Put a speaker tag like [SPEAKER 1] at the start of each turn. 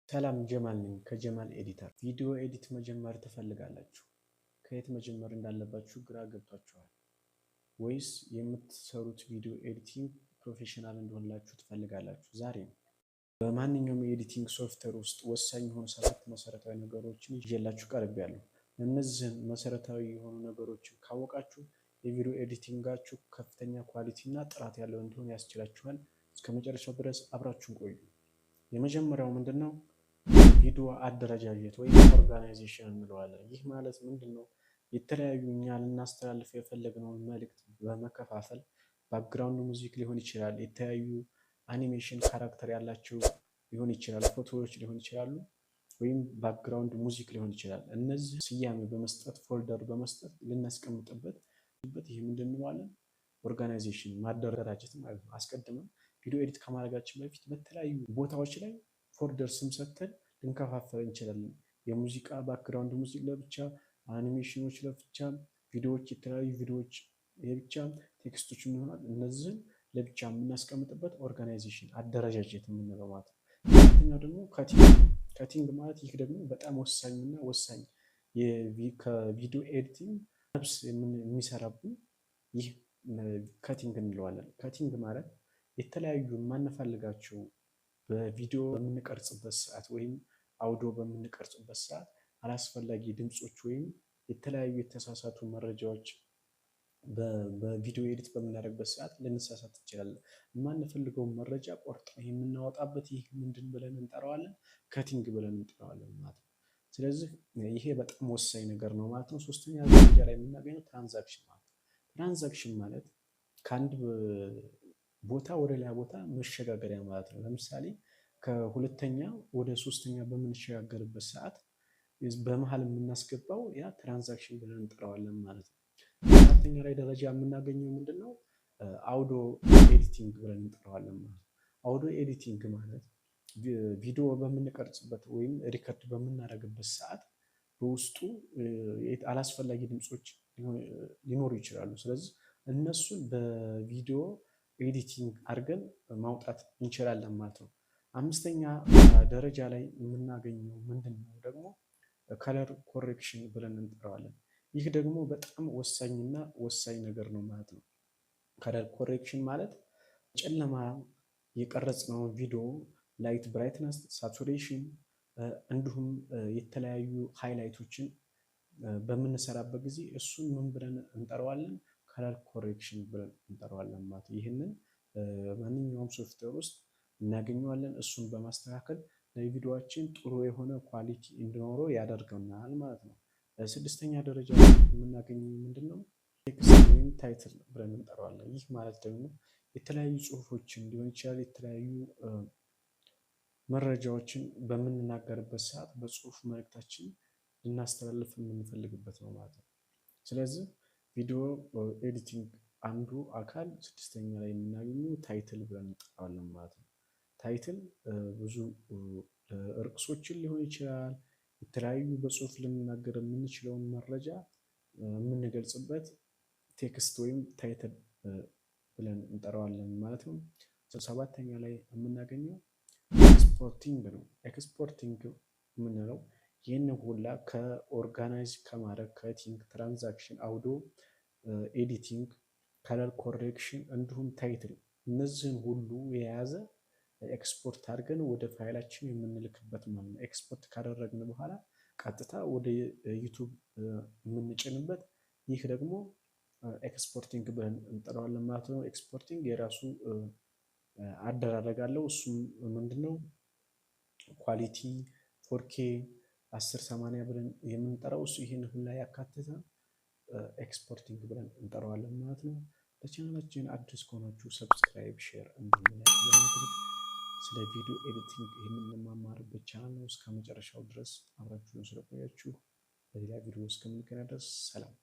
[SPEAKER 1] ሰላም፣ ጀማል ነኝ ከጀማል ኤዲተር። ቪዲዮ edit መጀመር ትፈልጋላችሁ? ከየት መጀመር እንዳለባችሁ ግራ ገብቷችኋል? ወይስ የምትሰሩት ቪዲዮ editing professional እንዲሆንላችሁ ትፈልጋላችሁ? ዛሬ በማንኛውም የ editing software ውስጥ ወሳኝ የሆኑ ሰባት መሰረታዊ ነገሮችን ይዤላችሁ ቀርቤያለሁ። እነዚህን መሰረታዊ የሆኑ ነገሮችን ካወቃችሁ የቪዲዮ editing ኣችሁ ከፍተኛ quality እና ጥራት ያለው እንዲሆን ያስችላችኋል። እስከ መጨረሻው ድረስ አብራችሁን ቆዩ። የመጀመሪያው ምንድን ነው? ቪዲዮ አደረጃጀት ወይም organization እንለዋለን። ይህ ማለት ምንድን ነው? የተለያዩ እኛ ልናስተላልፍ የፈለግነውን መልእክት በመከፋፈል background music ሊሆን ይችላል፣ የተለያዩ animation character ያላቸው ሊሆን ይችላል፣ ፎቶዎች ሊሆን ይችላሉ፣ ወይም background music ሊሆን ይችላል። እነዚህ ስያሜ በመስጠት፣ folder በመስጠት ልናስቀምጥበት፣ ይህ ምንድን እንለዋለን? Organization፣ ማደራጀት ማለት ነው። አስቀድመን ቪዲዮ edit ከማድረጋችን በፊት በተለያዩ ቦታዎች ላይ folder ስም ሰጥተን ልንከፋፈል እንችላለን። የሙዚቃ background music ለብቻ፣ አኒሜሽኖች ለብቻ፣ ቪዲዮዎች፣ የተለያዩ ቪዲዮዎች የብቻ፣ text ኦች ይሆናል። እነዚህን ለብቻ የምናስቀምጥበት organization፣ አደረጃጀት የምንለው ማለት ነው። ሁለተኛው ደግሞ cutting። Cutting ማለት ይህ ደግሞ በጣም ወሳኝና ወሳኝ፣ ከቪዲዮ editing ነፍስ የሚሰራብን ይህ cutting እንለዋለን። Cutting ማለት የተለያዩ የማንፈልጋቸው በቪዲዮ በምንቀርጽበት ሰዓት ወይም አውዲዮ በምንቀርጽበት ሰዓት አላስፈላጊ ድምፆች ወይም የተለያዩ የተሳሳቱ መረጃዎች በቪዲዮ edit በምናደርግበት ሰዓት ልንሳሳት እንችላለን። የማንፈልገውን መረጃ ቆርጠን የምናወጣበት ይህ ምንድን ብለን እንጠራዋለን? Cutting ብለን እንጠራዋለን ማለት ነው። ስለዚህ ይሄ በጣም ወሳኝ ነገር ነው ማለት ነው። ሶስተኛ ደረጃ ላይ የምናገኘው transition ማለት ነው። Transition ማለት ከአንድ ቦታ ወደ ሌላ ቦታ መሸጋገሪያ ማለት ነው። ለምሳሌ ከሁለተኛ ወደ ሶስተኛ በምንሸጋገርበት ሰዓት በመሀል የምናስገባው ያ transition ብለን እንጠራዋለን ማለት ነው። አራተኛ ላይ ደረጃ የምናገኘው ምንድን ነው? Audio editing ብለን እንጠራዋለን ማለት ነው። Audio editing ማለት ቪዲዮ በምንቀርጽበት ወይም record በምናደርግበት ሰዓት በውስጡ አላስፈላጊ ድምፆች ሊኖሩ ይችላሉ። ስለዚህ እነሱን በቪዲዮ editing አድርገን ማውጣት እንችላለን ማለት ነው። አምስተኛ ደረጃ ላይ የምናገኘው ምንድን ነው ደግሞ? Color correction ብለን እንጠራዋለን። ይህ ደግሞ በጣም ወሳኝና ወሳኝ ነገር ነው ማለት ነው። Color correction ማለት ጨለማ የቀረጽነውን ቪዲዮ light፣ brightness፣ saturation እንዲሁም የተለያዩ highlight ኦችን በምንሰራበት ጊዜ እሱን ምን ብለን እንጠራዋለን? Color correction ብለን እንጠራዋለን ማለት ነው። ይህንን ማንኛውም ሶፍትዌር ውስጥ እናገኘዋለን። እሱን በማስተካከል ለቪዲዮአችን ጥሩ የሆነ quality እንዲኖረው ያደርገናል ማለት ነው። ስድስተኛ ደረጃ የምናገኘው ምንድን ነው? Text ወይም title ብለን እንጠራዋለን። ይህ ማለት ደግሞ የተለያዩ ጽሁፎችን ሊሆን ይችላል፣ የተለያዩ መረጃዎችን በምንናገርበት ሰዓት በጽሁፍ መልእክታችን ልናስተላልፍ የምንፈልግበት ነው ማለት ነው። ስለዚህ ቪዲዮ editing አንዱ አካል ስድስተኛ ላይ የምናገኘው title ብለን እንጠራዋለን ማለት ነው። Title ብዙ ርዕሶችን ሊሆን ይችላል፣ የተለያዩ በጽሁፍ ልንናገር የምንችለውን መረጃ የምንገልጽበት text ወይም title ብለን እንጠራዋለን ማለት ነው። ሰባተኛ ላይ የምናገኘው exporting ነው። Exporting የምንለው ይህን ሁላ ከ organize ከማድረግ፣ cutting፣ transition፣ audio editing፣ color correction እንዲሁም title፣ እነዚህን ሁሉ የያዘ ኤክስፖርት አድርገን ወደ ፋይላችን የምንልክበት ማለት ነው። ኤክስፖርት ካደረግን በኋላ ቀጥታ ወደ YouTube የምንጭንበት ይህ ደግሞ exporting ብለን እንጠራዋለን ማለት ነው። Exporting የራሱ አደራረግ አለው። እሱም ምንድነው? Quality 4K፣ 1080 ብለን የምንጠራው እሱ ይህን ሁላ ያካተተ exporting ብለን እንጠራዋለን ማለት ነው። ለቻናላችን አዲስ ከሆናችሁ subscribe፣ share እንዲሁም like በማድረግ ስለ ቪዲዮ editing የምንማማርበት ቻናል ነው። እስከ መጨረሻው ድረስ አብራችሁን ስለቆያችሁ፣ በሌላ ቪዲዮ እስከምንገናኝ ድረስ ሰላም።